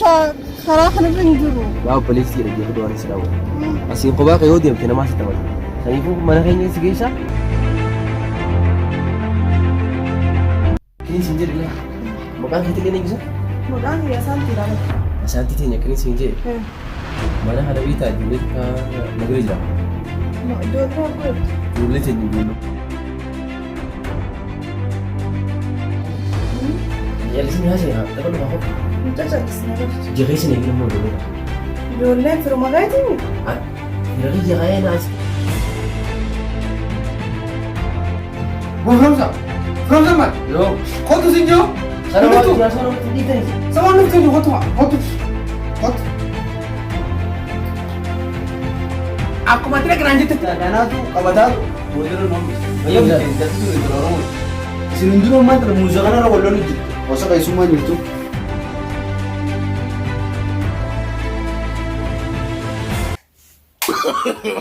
Karaa kanarra hin jiru. Yaa obboleessi jedha jechuudha waan si dhabu. Asiin kophaa kee yoo deemte namaa si taphata. Saniifuu mana keenya si geessa. Kiniin siin jedhe laa. Maqaan keetii illee eeggisa? Maqaan kiyya Asaantiidha. Asaantii teenya kiniin siin jedhe. Mana kana beektaa ijoollee takka na bira jira. Ijoollee akkoo Ijoollee teenya ijoollee. Jallisni haasa'e haa tapha dhufa qofa. Mucaa callisne bara. Jabeessi na eegin immoo ijoollee. Ijoolleen firuma keetii? Fira kiyya ka'ee naas. Firoomsa! Firoomsa maal? Yoo. Kottu sin jiru? Sana waan jaarsa namatti hin dhiitanis. Sama dhuftu jiru kottu kottu kottu. Akkuma tira kanaan jettetti. Kanaatu qabataatu boodarra nu hambisa. Fayyaa miti jatti ture jira Oromoo. Isin hundinuu ammaan tana muuza kanarra wal lolu jirtu. Osoo keessummaan jirtu.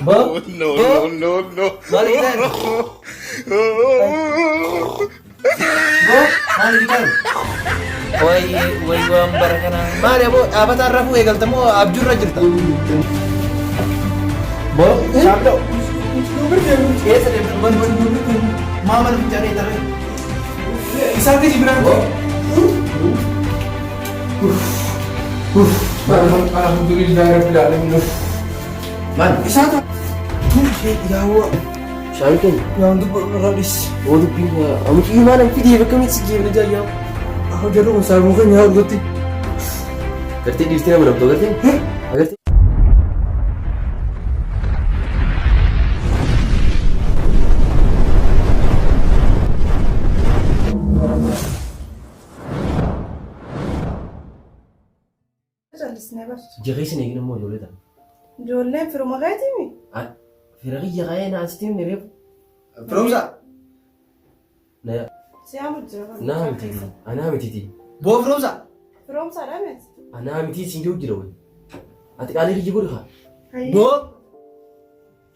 Bo. No, no, no, no. Maal gitaan? Bo. Maal gitaan? Way way waan bara kanaa. Maali aboo dhaabataan rafuu eegalta moo abjuurra jirta? Bo. Shaabdoo. Eessa deemtu? Maa mana fincaanii tarree? Isaan keessa biraan Bo. Alhamdulillah Rabbil Alamin. Maal? Isaan yaawwa Shaayii keenya. waan dubbii dhis. Oo dubbiin amucii maal fidee bakka miti si jeefna jaayyaa. Jarri kun saamuu keenya haa dhugatti. Gartee dhiirtii nama namtoo gartee? Agartee? Callisnee bara. Jabeessi na eegin immoo ijoollee tana. Ijoolleen firuma keetii? Fira kiyya ka'ee na asitti himne reefu. Firoomsa! Na Siyaamu jira. bara. naa miti anaa miti Boo firoomsa! Firoomsaadha miti. anaa miti siin jiru jira wayii. Ati qaalii kiyya godhi kaa. Boo!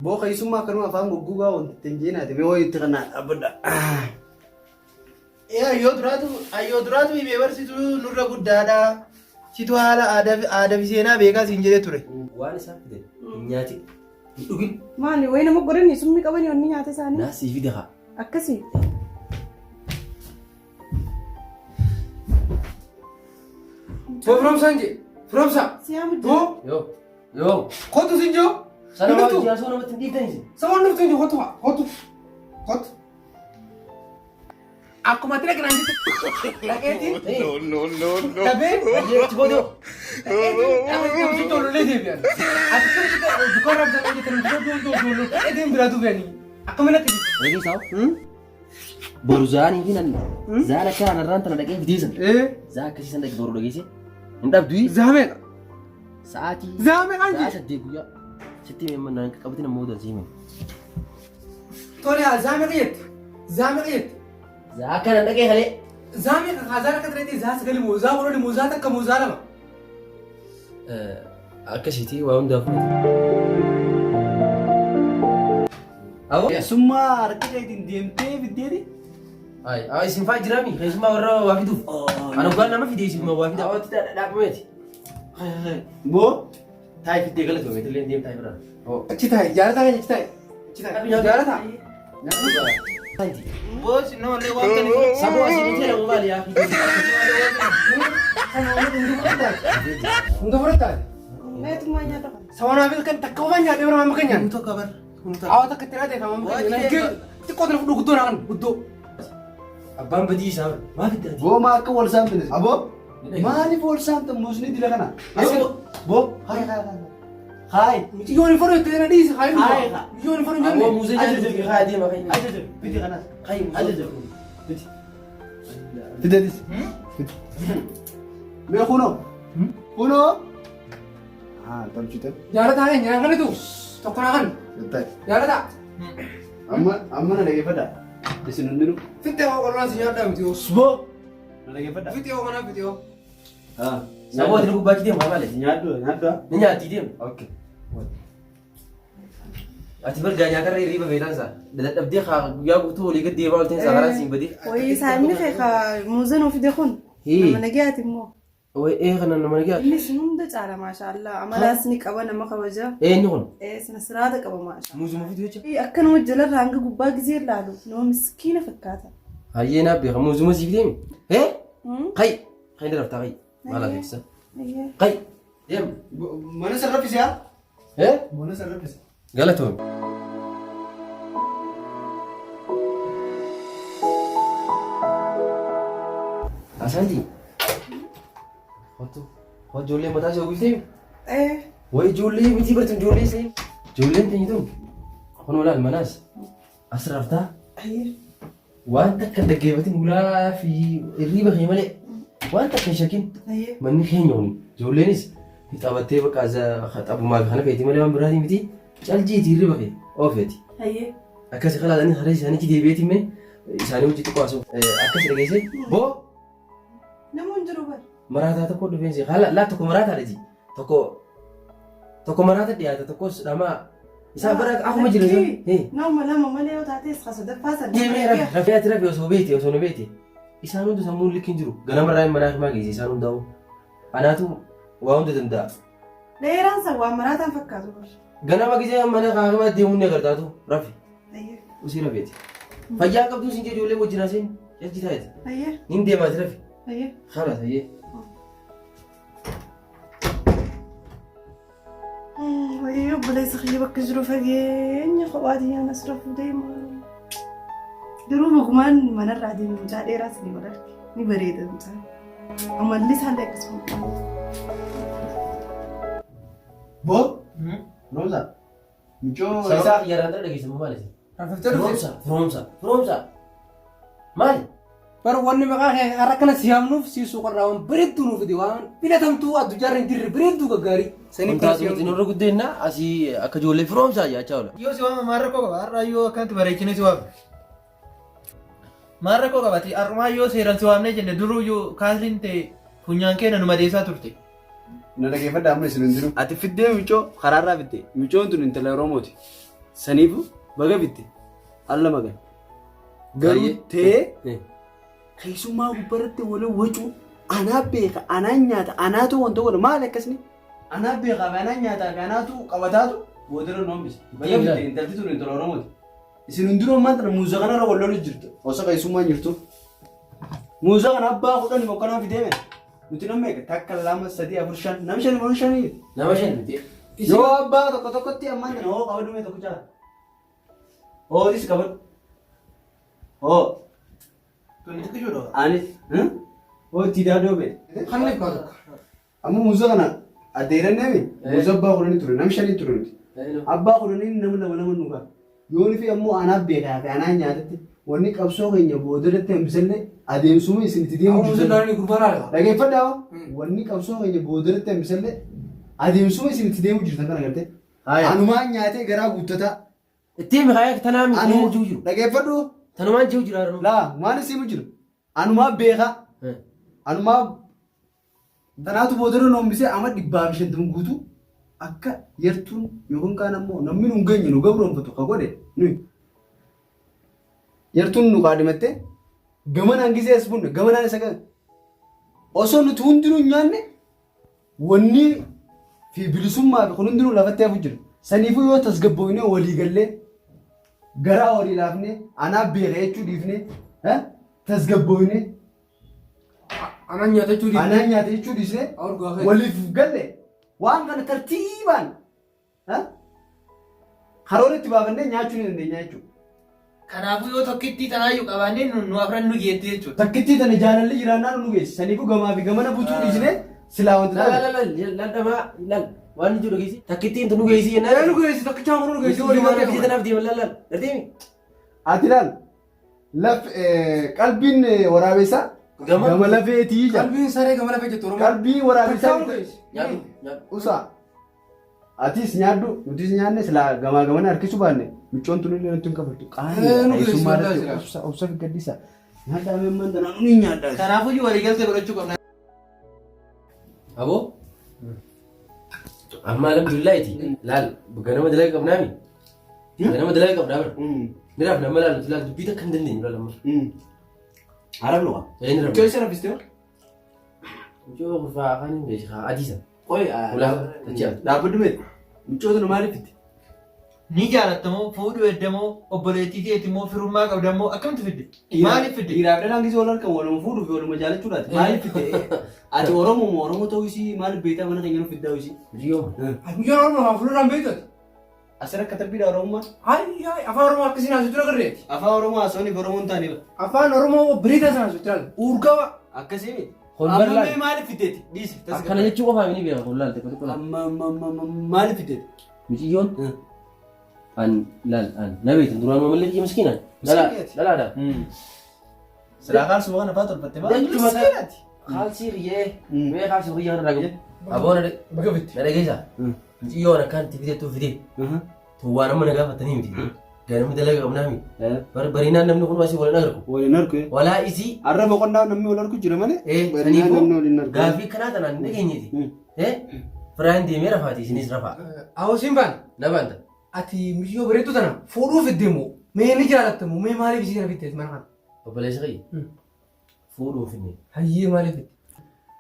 Boo keessummaa akkanuma afaan goggogaa wanti ittiin jeenaati. Mee wayii itti kanaa dhaabbadha. Ee ayyoo duraatu ayyoo duraatu himee barsiisu nurra guddaadha. Situ haala aadaa fi aadaa fi seenaa beekaa siin jedhee ture. Waan isaan fide hin nyaatin hin dhugin Maali wayi nama godhani summii qabani wanni nyaata isaanii. naa sii fide kaa. Akkasii. Boo firoomsaan jee. Firoomsa. Siyaamu jira. Boo Yoo yoo. kottu sin jiru? Sana waan Dhuftu. jaarsoo namatti hin dhiitanis. Sama dhuftu jiru kottu kottu kottu. Akkuma tira kanaan jettetti dhaqeetiin No, no, no, no. dhabee Achi booda dhaqeetiin namtichi ijoollee deebi'an. Ati akkamitti dukkaana rabsan jette namtichi ijoollee dhaqeetiin biraa duubanii akkamiin akka jettu. Dhagee isaa boru zaanii fi nan zaan akka anarraan tana dhaqee fideesan. Zaa akkasii san dhaqee boru dhageesse hin dhabdu. Zaameedha. Sa'aatii Zaameedhaan sa'a jee. 8 guyyaa sitti himee naan qabatin ammoo dansi hime. Tole haa zaame qayyatti. Zaame qayyatti. Zaa akkana dhaqee kalee. Zaame kan zaan akka tireetii zaa sagali moo zaa 10 moo zaa takka moo zaa lama. Akkasiiti waa hundaafuu. Aboo. Keessummaa harka keetiin deemtee fiddeeti. Ay, ay, isin faa jiraami. Keessumaa warra waa fiduuf. Ana dhugaan nama fide isin waa fida. Awwaatti dhaabameeti. Boo Taa'ii fiddee galatoome illee deem taa'ii biraa. Achi taa'i jaalataa keenya achi taa'i. Achi taa'i. Jaalataa. Boos noollee waan kana Saboo asii nuti jedhamu maali yaa? Hunda fudhataa. Meetummaa nyaata kana. Sawanaafis kan takka waan nyaatee bara maama kan nyaanne. Tokko bar. Awwa takka itti raatee kan maama kan nyaanne. Xiqqoo tana fudhu guddoo naa kan guddoo. Abbaan badii isaa maaf itti ati? Boo maa akka wal saamtine. Aboo maaliif wal saamtan muusni dila kana? Boo hayi hayi hayi. Hayi. Miciyyoon hin fudhu itti na dhiisi hayi Hayi. Miciyyoon hin fudhu hin Aboo jenne. muuzee nyaatu haa deema kan. Ajaja biti kanas. Kai muuzee. Ajaja biti. Fidetis. Mee kunoo. Kunoo. Haa tolchite. Jaalataa keenya naa kanatu tokko naa kan. Jaalataa. Amma amma na dhageeffadha. Isin hundinuu. Fittee waa qollaan si nyaadhaa miti yoo. Boo. Na dhageeffadha. Fittee waa kanaa fittee yoo. Haa. Saboo ati gubbaa deema maali? Nyaadhu nyaadhu. Ni nyaatti deema. Okay. Ati bargaa nyaatarra hirriiba beelaan isaa. Dadhabdee haa guyyaa guutuu olii gad deemaa olteen isaa karaan siin badee. Wayii saayimni kee ka muuzee nuu fide kun. Hii. Nama nagayaati immoo. Way ee kana nama nagaa. Inni sun hunda caala maashaallah. Amalaas ni qaba nama kabaja. Ee inni kun. Ee sana siraata qaba maashaallah. Muuzuma fidu jecha. Akkanuma jalarraa hanga gubbaa gizee ilaalu nama miskiina fakkaata. Hayyee naaf beeka muuzuma siif deemi. Ee? Kai. Kai ni raftaa kai. Maal akeekisa? Kai. Deem. Mana san raffise haa? Ee? Mana san raffise. Galatoomi. Asaanti. Kottu. Hoo ijoollee mataa ishee uwwiftee? Ee. Way ijoollee miti bartu ijoollee ishee. Ijoolleen teenye tun. Kun olaal manaas. As raftaa. Waan takka hin dhaggeeffatin hulaa fi hirriiba kee malee waan takka hin shakkin. Manni keenya kuni ijoolleenis taphattee bakka taphumaa fi kana feeti malee waan biraatii miti. Caljiiti hirriiba kee oofeeti. Akkasi kalaadhanii haree isaaniitti deebi'eeti mee isaanii hojii xiqqoo haasa'u. Akkasi dhageessee boo Nama hin jiru bar. Maraataa tokko dhufeen si haala laa tokko maraataa dha tokko tokko maraata dhiyaata tokkos dhamaa isaa bara akkuma jiru Lakkii, Nama lama malee yoo taates ka sadaffaa san. Deemee rafi rafi ati rafi osoo beete osoo nu beete isaan hundi sammuun likki hin jiru ganamarraa hin manaa himaa geesse isaan hundaa'u anaatu waa hunda danda'a. Dheeraan san waan maraataan fakkaatu bar. Ganama gisee mana kaakimaa deemuun ni agartaatu rafi usii rafeeti. Fayyaa qabduu siin ijoollee wajjin haaseen jalji taa'eeti. Nin deemaati rafi. Khalas hayyee. Wayyoo obboleessa kiyya bakka jiru fageenya kophaa tiyyaan as rafuu deema. Garuu bagumaan manarraa deemu mucaa dheeraas ni wal arge. Ni bareeda mucaan. Amalli isaallee akkasuma. Boo? Roomsa. Mucoo Sababa isaa. xiyyaaraan dura dhageessan maali isin? Rafiftee dhufte. Firoomsa, firoomsa, firoomsa. Maali? Bar wanni maqaa kee har'a akkana si yaamnuuf si suuqarraa waan bareedduu nuuf fide waan filatamtuu addunyaarra hin jirre bareedduu gaggaarii. Saniif Wantaa kana si nuti yaamnu. nurra guddeenna asii akka ijoollee firoomsaa jaachaa oola. Yoo si waama maal rakkoo qaba? Har'a yoo akkanatti bareechinee si waamne. Maal rakkoo qabati? Har'umaa yoo seeraan si waamnee jenne duruu yoo kaasriin ta'e funyaan keenya nu madeessaa turte. Na dhageeffadhaa amma isin hundinuu. Ati fiddee mucoo karaarraa fidde. Mucoon tun intala Oromooti. Saniifu baga fidde. Alla magan. Garuu tee keessummaa gubbarratti wal wacuu anaa beeka anaan nyaata anaatu wanta godha maal akkasni anaa beekaa fi anaan nyaataa fi anaatu qabataatu boodarra nu hambise. Baga fidde intalti tun intala Oromooti. Isin hundinuu ammaan tana muuza kanarra wal lolu jirtu. Osoo keessummaan jirtu. Muuza kana abbaa kudhan mokkanaa fidee mee? Nuti nama meeqa? Takka, lama, sadii, afur, shan. Nama shan moo shanii? Nama shan miti. Yoo abbaa tokko tokkotti ammaan tana hoo qabadhu mee tokko caala. Hootis qabadhu. Hoo. Tuni xiqqishuudha. Anis. Hoo itti daadoo bee. Kan ifaa tokko. Amma muuza kana adeerannee muuza abbaa kudhanii ture nam shanii ture nuti. Abbaa kudhanii nama lama lama nu ga'a. Yoon fi ammoo anaaf beekaa fi anaan nyaatetti wanni qabsoo keenya boodarratti hambisallee adeemsuma isin itti deemu Muuziin jirtan. naannoo gurbaan haala. Dhageeffadhaa wanni qabsoo keenya boodarratti hambisallee adeemsuma isin itti deemu jirtan kana gartee. Anumaan nyaatee garaa guuttataa. Itti himi kaa tanaa miti Anu jiru jiru. dhageeffadhu. Tanumaan jiru jira har'uu. Laa maal isiimu jiru? Anumaa beekaa. Anumaa Tanaatu boodarra nu hambisee ama 150 guutuu akka yartuun yookiin kaan ammoo namni nu hin geenye nu gabroonfatu ka godhe nuyi. Yartuun nu kaadhimattee gamanaan gisee as bunne gamanaan isa gane. Osoo nuti hundinuu hin nyaanne wanni fi bilisummaa fi kun hundinuu lafatti hafu jira. Saniifuu yoo tasgabboofnee walii gallee garaa walii laafnee anaa beeka jechuu dhiifnee tasgabboofnee Anaan nyaata jechuu dhiifne. Anaan nyaata jechuu dhiisnee Awur gaafee. waliif galle waan kana tartiibaan ha? karoora itti baafannee nyaachuu ni dandeenya jechuudha. Kanaafuu yoo tokkittii tanaayyuu qabaannee nu nu afran nu geetti jechuudha. Takkittii tana jaalalli jiraannaan nu geessi. Saniifuu gamaa fi gamana butuu dhiisnee silaa wanta Lal taate. lal lal lal dhamaa lal waan inni jiru geessi takkittiin tunu geessi Ee jennaan. nu geessi tokkichaa kun nu geessi Walii walii waan galee. biyya tanaaf deeman lal lal garteemi. Ati ilaal Laf qalbiin waraabessaa Gama- gama lafeetii jedha. Qalbiin saree gama lafee jettu Oromoo. Qalbii waraabessaa Takkaa nu geessi. Nyaadhu nyaadhu. Usaa. Atis nyaadhu nutis nyaanne silaa gamaa gamana harkisuu baanne micoon tun illee nutti hin kafaltu. Qaanii Eh, nu geessi keessummaa waldaa irratti jira. obsa obsa fi gaddisa. Nyaadhaa mee ammaan tanaa ni nyaadhaa. Kanaafuu waliigaltee godhachuu qabna. Aboo. Amma alhamdulillahi laal ganama dalaga qabnaami. Ganama dalaga qabnaa bara. Ni rafna amma laal nuti laal dubbii takka hin dandeenyu laal amma. Arab luqa. Ee ni rafna. Michoo isa raffistee hoo? Mucoo kurfaa afaan hin beekaa adiisa. Qoy Ulaa dachee. dhaabbadhu beektu. Mucoo tana maaliif fitte? Ni jaalattamoo fuudhuu eddamoo obboleettii teeti moo firummaa qabdammoo akkamitti fidde? Maaliif fidde? Dhiiraaf dhalaan gisee wal harkan waluma fuudhuu fi waluma jaalachuudhaati. Maaliif fidde? Ati Oromoo moo Oromoo ta'uu isii maaliif beektaa mana keenya nuuf fiddaa isii? Mucayyoo. Mucaan Oromoo afaan fuulduraan beektu. Asirra katabbiidha Oromummaa. Ayyaa afaan Oromoo akkasiin haasoftu jira garreeti. Afaan Oromoo haasawaniif Oromoo hin taane bara. Afaan Oromoo biriitaa sana haasoftu jira. Urgawa. Akkasii miti. Kun Amma barlaan. mee maaliif fiddeeti? Dhiisi. Akkana jechuu qofaa mini beeka kun laal xiqqoo xiqqoo. Amma amma amma maaliif fiddeeti? Mucayyoon an laal an na beektu duraan mamallee kiyya miskiinaan. Dhalaadha. Silaa kaalsuma kana fa'aa tolfatte maal? Jechuma kaalsii kiyyee mee kaalsii kiyya kana dhagu. Aboona Baga fitte. na dhageessa. Mucayyoon akkaan itti fideettuu fidee. Tuwwaan amma na gaafatanii miti. Ganamni dalaga qabnaa miti. Barinaan namni kun asii wal hin argu. Wal hin argu. Walaa isii Arra boqonnaa namni wal argu jira malee. Barinaan namni wal hin argu. Gaafii kanaa tanaan hin dhageenyeeti. Firaan deemee rafaati isinis rafaa. Awoo siin baan. Na baanta. Ati mucayyoo bareedduu tana fuudhuu fidde moo? Mee ni jaalatta moo? Mee maaliif isii kana fidde mana kana? Obboleessa kiyya. Fuudhuu finne. Hayyee maaliif fidde?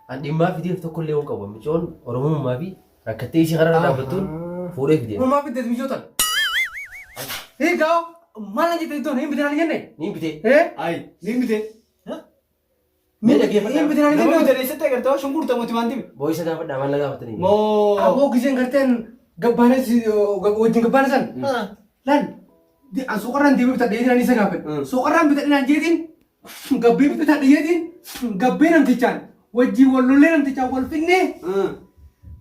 An dhimmaa fideef tokko illee hin qabu. Mucoon Oromummaa fi rakkattee isii karaa dhaabbattuun fuudhee fidee. Maal fidde mucayyoo tana? Egaa maal na jette iddoon hin bitinaan jenne? Ni bitee. Eh? Ayi ni bitee. Mee dhaggeeffadhaa. Hin bitinaan Nama jenne? bitee eessatti agartaa shunkurtaa moo timaantimii? Boo'isa gaafadhaa maal na gaafatanii? Moo. Aboo giseen garteen gabbaanes wajjin gabbaane san. Laal an suuqarraan deemee bitadha jeetiin ani isa gaafadhe. Suuqarraan bitadhe naan jeetiin gabbee bitadha jeetiin gabbee namtichaan wajjin wal lollee namtichaan wal finnee.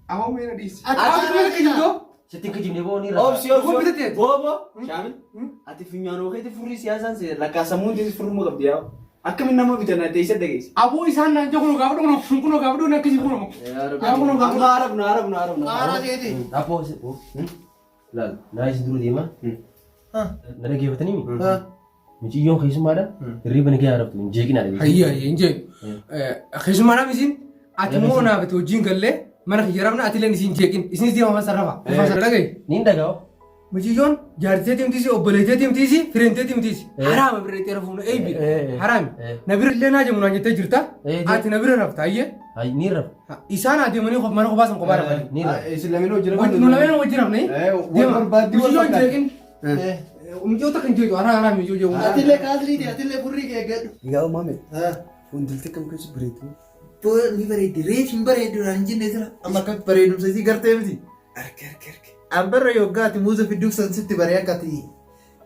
Aboo mee na dhiisi. Ati Ati maal kijibdoo? Sitti hin kijibne boo ni rafaa. Obsi obsi. Kun bitateeti. Boobo. Shaamil. Ati funyaanoo keetti furrii siyaasaan si lakkaa'amuun teessi furruma qabdi yaa. Akkamiin nama bitan ati eessatti dhageesse? Aboo isaan naan jedhu kunoo gaafa dhugu kunoo gaafa dhugu akkasii kunoo. Kunoo gaafa Amma arabnu arabnu arabnu. Qaaraa keeti. Abboo laal naa isin dura deema. Na dhaggeeffatanii mi? Mucayyoon keessummaadha. Hirriba ni gahaa raftu hin jeeqinaa dhageesse. Hayyee hayyee hin jeequ. Keessumaa naaf isin ati immoo naaf itti wajjin gallee mana kiyya rafna ati illee isin jeeqin isinis deema mana sarrafa. Ulfaa sarara gahi. Niin dhaga'u. Mucayyoon jaartee timtiisi obboleetee timtiisi fireentee timtiisi. Haraama bira itti rafuun eebbi. Haraami. Na bira illee naa jedhamu naan jettee jirta. Ati na bira rafta hayyee. Ni rafu. Isaan adeemanii mana kophaa san kophaa rafanii. Ni rafu. Isin lameen hojii Wanti nu lameen wajjin rafne. Wal barbaaddi wal Mucayyoon fakkaatti. jeeqin. Mucayyoota kan jeequ haraa haraa mucayyoo jeequ. Atillee kaasriiti atillee furrii kee eeggadhu. Yaa uumame. Fuuldurti kam keessa bareedu. Ni bareeddi reef hin bareeddu naan hin jenne jira. Amma akka bareedumsa isii gartee miti. Arge arge arge. An barra yoggaa ati muuza fidduuf san sitti baree akka ati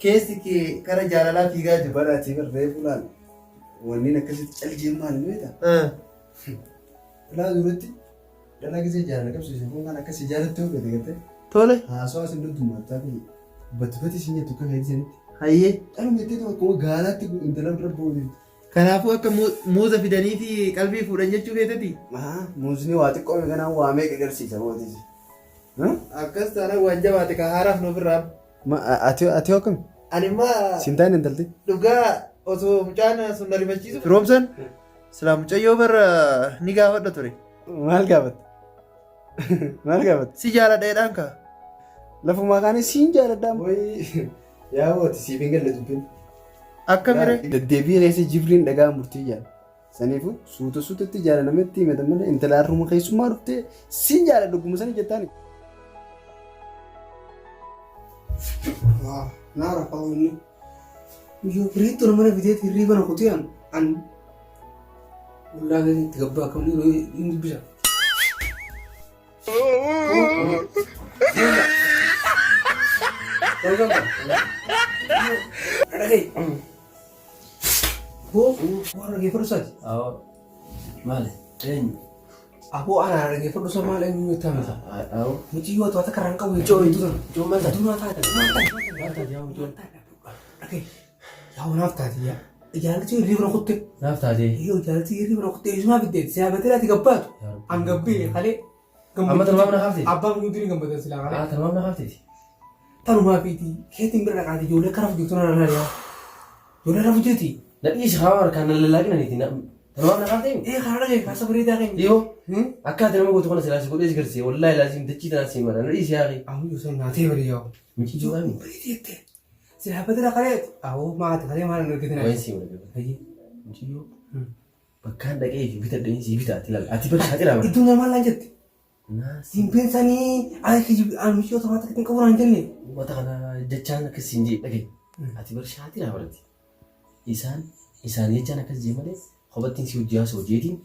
keessi kee kara jaalalaa fiigaa jiru. Bara ati bar reefu laal. Wanniin akkasitti caljeen maal ni beektaa? Laa duratti dhala gisee jaalala qabsiise kun kan akkasii jaalatti yoo beekte gartee. Tole. Haasawaa isin duddumaattaa fi batti isin jettu akka feetisanitti. Hayyee. Dhaluma jettee akkuma gaalaatti intala bira bu'u. Kanaafuu akka muuza fidanii fi qalbii fuudhan jechuu keetati. Muuzni waa xiqqoo kanaan waa meeqa agarsiisa bootis. Akkas taanaan waan jabaate ka haaraaf nu ofirraa. Ati ati akkami? Ani immoo Siin taane intalti? dhugaa osoo mucaan sun na rifachiisu. Firoomsan silaa mucayyoo bara ni gaafadha ture. Maal gaafatte? Maal gaafatte? Si jaaladha jedhaan kaa. Lafumaa kaanii siin jaaladha. Wayi yaa booti siif hin galle dubbiin. Akka mire. Deddeebii keessa jibriin dhagaa murtii jaala. Saniifuu suuta suutatti jaalalametti himatan malee intala harruma keessummaa dhuftee siin jaaladha dhuguma sana jettaani. Naa rafaa wanni. Yoo bareedduu mana fiteet hirriiba na kutee an an ollaa keessatti gabbaa akkam hin dubbisa. Boo waan dhaggeeffadhu isaati. Maali? Eenyu? Aboo ana dhaggeeffadhu isa maal eenyu jettaa miti. Awoo. Mucayyoo to'ata karaan qabu jechuudha. Mucoon maal taate? Dunaa taate. Maal taate yaa mucoon? Dhagee. Yaa naaf taate yaa. Jaalati hirriiba na kutte. Naaf taate. Yoo jaalati hirriiba na kutte eessumaa fiddeeti. Siyaabatee laati gabbaatu. An gabbee kalee. Amma tanumaaf na kaafteeti? Abbaan guutuu ni gammadan silaa kalee. Ah tanumaaf na kaafteeti? Tanumaa fiiti. Keetiin bira dhaqaati ijoollee akka rafu jirtu na laala yaa. Ijoollee rafu jirti. Na dhiisi haa harkaan na lallaaqinaniiti. Tanumaaf na kaaftee? Ee karaa dhagee kaasa bareedaa keenya. Dhiyoo akka ati nama gootu kana silaa si godhee si garsiise wallaahi laazim dachii tanaa si mara na dhiisi yaa akhi. Ammoo yoo naatee bari yaa. Micciyyoo qaami. Bareedeette. Silaa badira kalee. Awoo maati kalee maal hin argatin. Wayin si mara. Hayyee. Micciyyoo. Bakkaan dhaqee fi bitadheen sii bitaati laal. Ati bar saaxilaa bar. Iddoon maal naan jette? Naas. Siin beensanii ani kijibi ani michoo tomaa takka hin qabu naan jenne. Uummata kana jechaan akkas siin jee dhagaye. Ati bar saaxilaa barati. Isaan isaan jechaan akkas jee malee kophattiin si hojii haasoo jeetiin.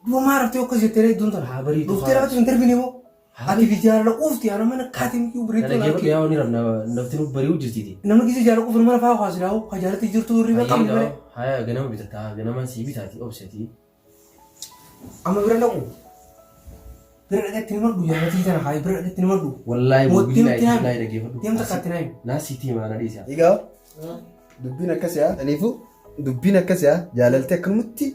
Duba maa raftee akkas jettee iddoon tana. Haa bariitu Dhuftee haa. rafatu hin darbine moo? Haa Ati fi jaalala quufti ana mana kaatee miti Kana bareedduu geefadhu arge. yaa wani rafna nafti nu bari'uu jirtiiti. Namni gisee jaalala quufu mana faa kaasilaa'u ka jaalatti jirtu hirriba qabdi malee. Haya ganama bitataa ganama sii bitaati obsetii. Amma bira dhaqu. Bira dhaqetti nama dhugu jaalatii tana haa bira dhaqetti nama dhugu. Wallaahi Mootii billaahi nutti billaahi dhaggeeffadhu. Deemta kaatti naa himi. Naa siitii himaa na dhiisi. Egaa dubbiin akkas yaa. Kanaafuu dubbiin akkas yaa jaalaltee akkanumatti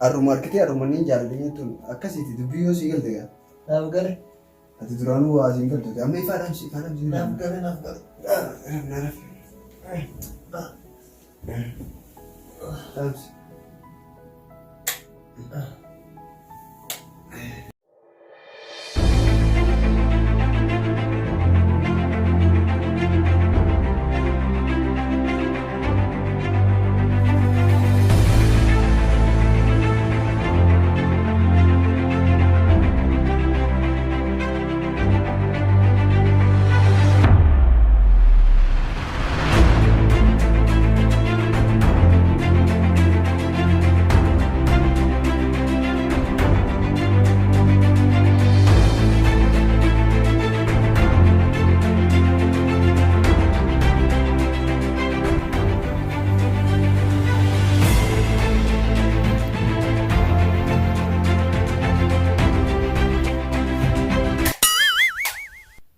arruma harkitee arruma niin jaalalli jettuun akkasiiti dubbii yoo sii galte gaa. Naaf gale. Ati duraanuu waa siin galtu amma ifaa dhaamsi ifaa dhaamsi. Naaf gale naaf gale. Dhaamsi.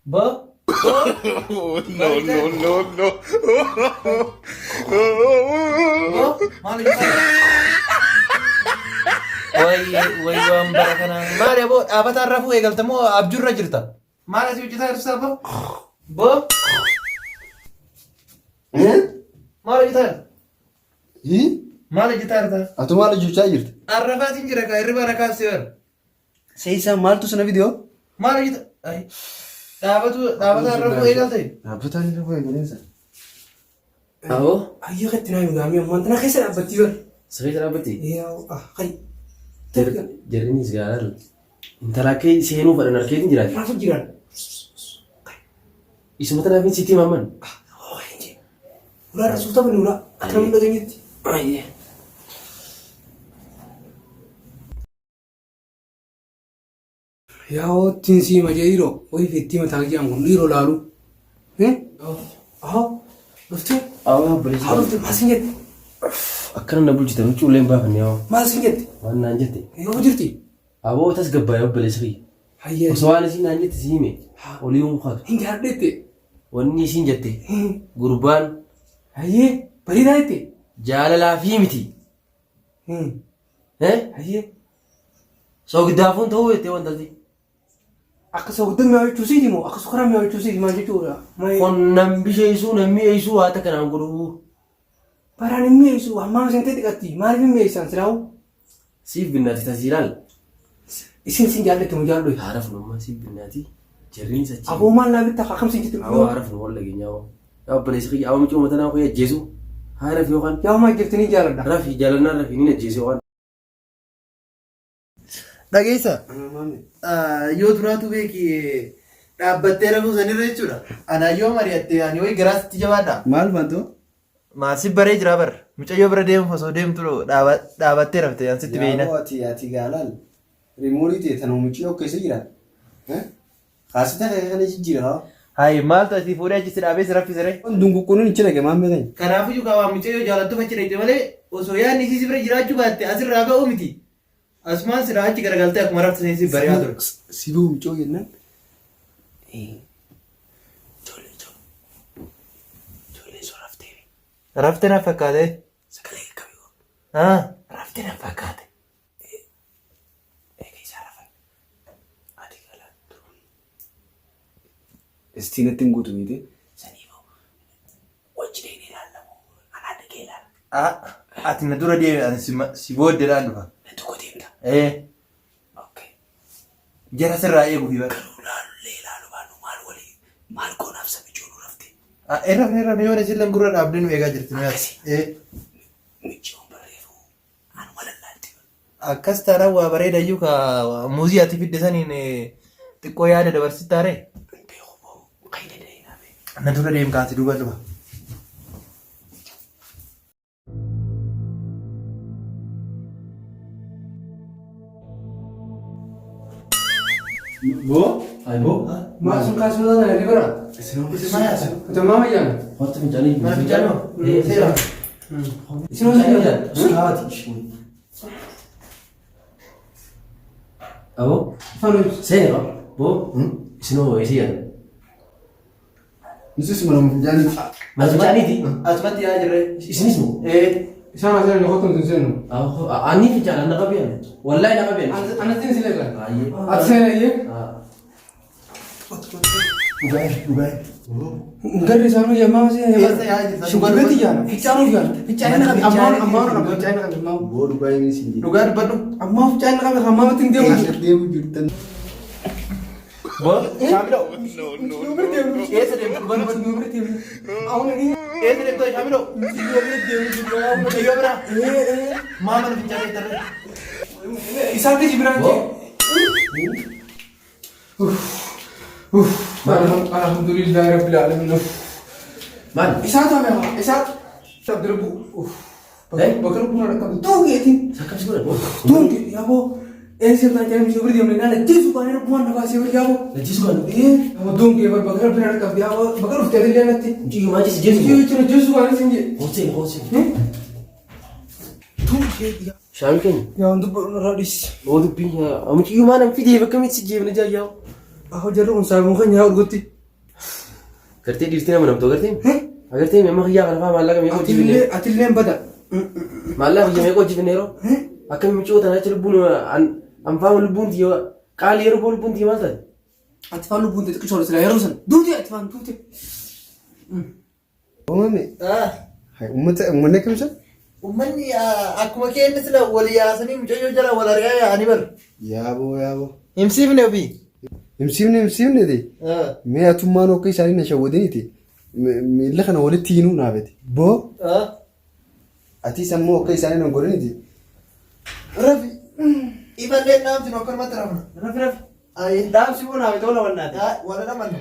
Bo. Oh, no, no, no, no. Bo. Maal hojjetaa? Wayi wayi waan bara kanaa. Maali aboo dhaabataan rafuu eegalte moo abjuurra jirta? Maal asii hojjetaa jirtu aboo? Bo. Maal hojjetaa jirta? Maal hojjetaa jirta? Atu maal hojjechaa jirta? Arrafaatiin jira kaa hirriba na kaastee bara. Seesaa maaltu sana fidee? Maal hojjeta? Ay. Dhaabatu dhaabataan rafuu eegalte. Dhaabbataan rafuu eegaleensa. Aboo Ayyee katti naa himi gaamii ammaan tana keessa dhaabbattii bar. siree dhaabbatti. Yaa ah kai. Jarrinis gaara intala akka seenuu fedhan harkeetiin jiraati. Raafu jiran. Isuma tanaaf sitti himaman. Oh hinje. Ulaa rasuuta bani ulaa. Akka namni dhageenyetti. Ayyee. Yaa ottiin sii majee dhiiroo wayii fettii mataa kiyyaan kun dhiiroo laalu. Ahoo dhuftee Awwa obboleessi. haa dhufte maal siin jette Akkana na bulchite huccuu illee hin baafanne yaa. maal siin jette Waan naan jette. yoo jirti. Aboo tasgabbaa'e obboleessi kiyya. Hayyee Osoo waan isiin naan jette si hime. Olii hin kaatu. hin jaalladheette. Wanni isiin jette gurbaan Hayyee bareedaa jette. jaalalaa fi miti. Hayyee Soogidaafuun ta'uu jettee wantalti. Akka soogidda mi'aawachuu siiti moo akka sukkaara mi'aawachuu siiti maal jechuudha. Kun nan bisheessuu nan mi'eessuu waa takka naan godhuu. Baraan hin mi'eessu hammaam seentee dhiqatti maaliif hin mi'eessan silaa'u. Siif binnaati tasii laal. Isin sin jaallattu mu jaalladhu. Haara funummaa siif binnaati. Jarriinis achi. Aboo maal naa bitta akkam sin jettu. Aboo haara funu wal dhageenyaa hoo. Yaa obboleessi kiyya aboo mucaa matanaa koo ajjeesu. Haara fi yookaan. Yaa homaa jirtanii jaaladha. Rafi jaalannaan rafi ni ajjeesu yookaan. Dhageessa? Yoo duraatu beeki dhaabbattee rafuu sanirra jechuudha. Anaa yoo mari'atte ani wayi garaa sitti jabaadha. Maal bantu? Maal si baree jira bar. Mucayyoo bira deemuuf osoo deemtu dhaabattee rafte an sitti beeyna. Yaaboo ati ati gaalaan rimuurii ta'e tana mucayyoo keessa jira. Kaasita kee kana jijjiira haa. Hayi maaltu asii fuudhee achi si dhaabee si raffise ree? Dunquqqunuun ichi dhaqe maal beekan? Kanaafuyyuu kaa waan mucayyoo jaalattuuf achi dhaqxe malee osoo yaadni isii si bira jiraachuu baatte asirraa ka'uu miti. Asumaan silaa achi garagaltee akkuma rafte sanii si bari'aa ture. Si ba'u mucoo jennaan. Ijoollee ijoolleen sun raftee Rafte na fakkaate. sagalee qabu Haa. rafte na fakkaate. Eega isaa rafan ati galaa turuun Istii natti hin guutu miite. saniif wajji deemee ilaalla moo anaa dhaqee ilaala. Ati na dura deemi ani si booddeedhaan dhufa. Na tokko deemta. Ee. Okay. Jara sirraa eeguufi bara. Garuu laalullee ilaalu baannu maal walii maal goonaaf sabi ijooluu rafte. Irra irra yoon isin gurra dhaabdee nu eegaa jirti. Akkasi. Ee. Michiyoon barreefuu. Akkas taanaan waa bareedayyuu ka muuzii ati fidde saniin xiqqoo yaada dabarsittaaree? Na dura deem kaasi duuba dhufa. Boo? Ay boo. Maa sun kaasuu taatan irri bara. Isin Maal yaasan? Utamaa wayyaana. Horta fincaanii. Mana fincaanii moo? Seera. Isin hojii Sukaati. Abo. Afaan hojii. Seeni qaba. Boo. Isinoo isii yaada. Nutis mana fincaaniiti. Mana fincaaniiti. Asumatti yaa jirre. Isinis moo? Ee. Isaan asirra hin kottu hin seenu. Ani fincaan na qabeen. Wallahi na qabeen. Anatti hin sileeqa. Ayyee. Ati seena iyyee. Dhugaa'e dhugaa'e. Garri isaanuu yemmaa seena. Eessa yaa jirta? Shingurbeetti yaana. Fincaanuuf yaana. Fincaanii na qabe. Ammaa ammaa na qabe. Fincaanii na qabe. Ammaa. Boo dhugaa'e ni siin jedhe. Dhugaa dubbadhu. Ammaa fincaanii na qabe. Ammaa matti hin deemu. Eessa deemu jirtan? Boo. Shaamiloo. No, no, no. Eessa deemtu dhugaa dubbadhu. Eessa deemtu Shaamiloo? Mucayyoo bira. Maa mana fincaanii tarree? Isaan gadi biraan Boo. Alhamdulillahi rabbil alamin. Maal? Isaa taame haa isaa darbu. Bakka lubbuun harka tuugeetiin. Akkas godhan. Tuuge yaaboo. Eessa irraa jedhamni si bira deemne naala jeesu baanee lubbuun na baasee bira yaaboo. Lajjisu kan. Duungee bar bakka rabbiin harka qabdi yaaboo bakka dhuftee illee natti. Mucayyoo maal jeesi jeesu. Jechuun jeesu baanee sin jedhe. Hooseen hooseen. Tuugee Shaamil keenya. yaa dubba irraa dhiisi. Oo dubbiin mucayyoo maal an fidee bakka miti si jeefne jaayyaa. Ahoo jarri kun saayibuun keenya yaa urgutti. Gartee dhiirtii nama namtoo gartee? Agartee amma kiyyaa kana fa'aa maallaqa meeqa hojii finne? Atillee bada. Maallaqa kiyya meeqa hojii finne yeroo? Akkami mucayyoo tana achi lubbuun anfaama lubbuun tiyya qaali yeroo lubbuun tiyya maal taate? Ati faan lubbuun xixiqqisoo sila yeroo san duute ati faan duute. Uumame. Uummata uummanni akkam isa? Uummanni akkuma keenya sila wal yaasanii mucayyoo jala wal ari'aa yaa'anii bar. Yaaboo yaaboo. Himsiifne ofii. Himsiifne himsiifne ta'e. Mee atummaan akka isaanii na shawwadiniiti. Miila kana walitti hiinuu naafete. Boo atis ammoo akka isaanii na godhiniiti. Rafi. Imallee dhaamsinu akkanumatti rafna. Rafi rafi. Ayi. Dhaamsi boo naaf tola wannaati. Wala dhamannu.